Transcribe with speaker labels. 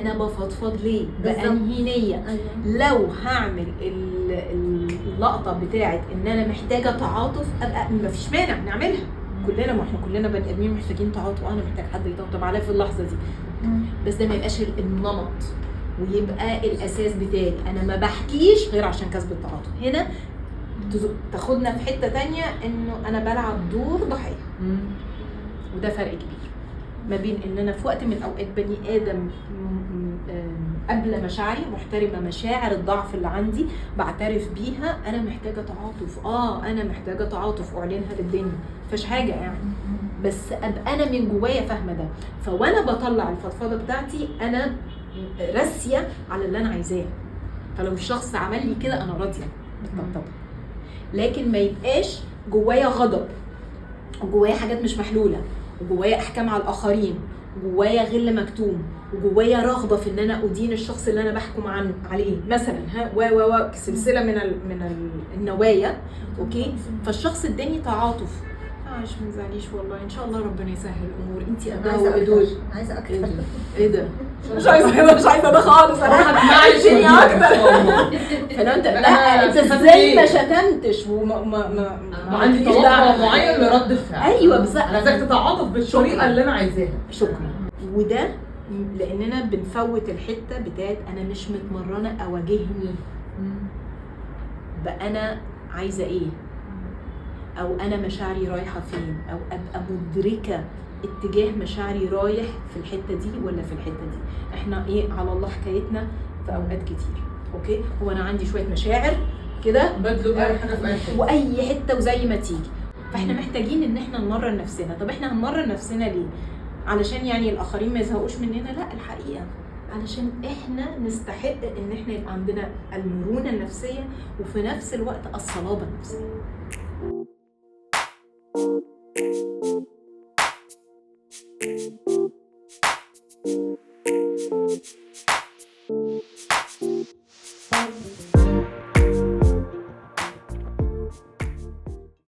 Speaker 1: انا بفضفض ليه، بانهي نيه. لو هعمل اللقطة بتاعت ان انا محتاجه تعاطف، ابقى مفيش مانع نعملها كلنا، ما احنا كلنا بني ادمين محتاجين تعاطف، انا محتاج حد يطبطب عليا في اللحظة دي، بس ده ما يبقاش النمط ويبقى الاساس بتاعي. انا ما بحكيش غير عشان كسب التعاطف. هنا تاخدنا في حتة تانية، انه انا بلعب دور ضحية، وده فرق كبير ما بين ان انا في وقت من الاوقات بني ادم قبل مشاعري، محترمه مشاعر الضعف اللي عندي، بعترف بيها، انا محتاجه تعاطف، انا محتاجه تعاطف، اعلنها للدنيا، مفيش حاجة يعني، بس ابقى انا من جوايا فاهمه ده. فوانا بطلع الفضفضة بتاعتي انا راسية على اللي انا عايزاه، فلو الشخص عمل لي كده انا راضية بالطبطبه، لكن ما يبقاش جوايا غضب وجوايا حاجات مش محلولة وجوايا احكام على الاخرين وجوايا غل مكتوم وجوايا رغبة في ان انا ادين الشخص اللي انا بحكم عليه مثلا، ها و و و سلسلة من النوايا. okay، فالشخص اداني تعاطف، مش ما تزعليش والله ان شاء الله ربنا يسهل الامور، انت قدها وقدود.
Speaker 2: عايزه اكتر.
Speaker 1: ايه ده؟ مش عايزه، مش عايزه ده خالص، انا عايزيني اكتر. فلو انت لا، انت ازاي ما شتمتش وما ما ما
Speaker 3: عندي توقع معين لرد الفعل.
Speaker 1: ايوه بالظبط،
Speaker 3: انا عايزاك تتعاطف بالطريقة اللي انا عايزاها.
Speaker 1: شكرا. وده لاننا بنفوت الحتة بتاعت انا مش متمرنه اواجهني بقى انا عايزه ايه، او انا مشاعري رايحة فين، او ابقى مدركه اتجاه مشاعري رايح في الحتة دي ولا في الحتة دي. احنا ايه على الله حكايتنا في اوقات كتير. okay، هو انا عندي شوية مشاعر كده
Speaker 3: بدلوا اي حاجة في اي حتة
Speaker 1: واي حتة وزي ما تيجي. فاحنا محتاجين ان احنا نمرن نفسنا. طب احنا هنمرن نفسنا ليه؟ علشان يعني الاخرين ما يزهقوش مننا؟ لا، الحقيقة علشان احنا نستحق ان احنا يبقى عندنا المرونة النفسية وفي نفس الوقت الصلابة النفسية.